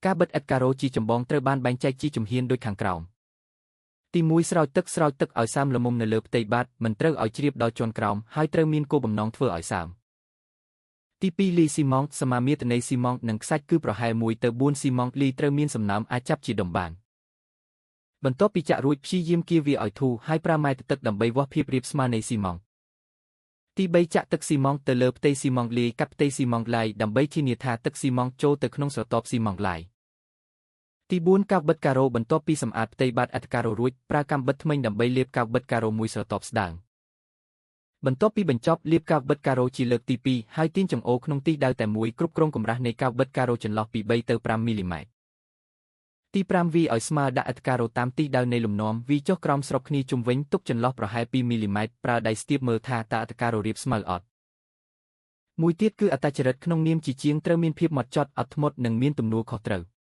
ការបិទឥដ្ឋការ៉ូជាចម្បងត្រូវបានបែងចែកជាជំហានដូចខាងក្រោមទី1ស្រោចទឹកស្រោចទឹកឲ្យសើមល្មមនៅលើផ្ទៃបាតមិនត្រូវឲ្យជ្រាបដល់ជាន់ក្រោមហើយត្រូវមានគោលបំណងធ្វើឲ្យសើមទី2លីស៊ីម៉ង់សមាមាត្រនៃស៊ីម៉ង់និងខ្សាច់គឺប្រហែល1ទៅ4ស៊ីម៉ង់លីត្រូវមានសំណើមអាចចាប់ជាដុំបានបន្ទាប់ពីចាក់រួចព្យាយាមគៀវាឲ្យធូរហើយប្រើម៉ែត្រទឹកដើម្បីវាស់ភាពរាបស្មើនៃស៊ីម៉ង់ទី3ចាក់ទឹកស៊ីម៉ង់ទៅលើផ្ទៃស៊ីម៉ង់លាយកាត់ផ្ទៃស៊ីម៉ង់ឡាយដើម្បីធានាថាទឹកស៊ីម៉ង់ចូលទៅក្នុងស្រទាប់ស៊ីម៉ង់ឡាយទី4កាវបិទការ៉ូបន្ទាប់ពីសម្អាតផ្ទៃបាតឥដ្ឋការ៉ូរួចប្រើកាំបិតធ្មេញដើម្បីលាបកាវបិទការ៉ូមួយស្រទាប់ស្ដើងបន្ទាប់ពីបញ្ចប់លាបកាវបិទការ៉ូជាលើកទី2ហើយទាញចង្អូរក្នុងទិសដៅតែមួយគ្រប់គ្រងកម្រាស់នៃកាវបិទការ៉ូចន្លោះពី3ទៅ5មីលីម៉ែត្រទី5វាឲ្យស្មើដាក់ឥដ្ឋការ៉ូតាមទិសដៅនៃលំនាំវាចុះក្រោមស្របគ្នាជុំវិញទុកចន្លោះប្រហែល2មីលីម៉ែត្រប្រើដៃស្ទាបមើលថាតើឥដ្ឋការ៉ូរាបស្មើអត់មួយទៀតគឺអត្តចរិតក្នុងនាមជាជាងត្រូវមានភាពម៉ត់ចត់អត់ធ្មត់និងមានទំនួលខុសត្រូវ។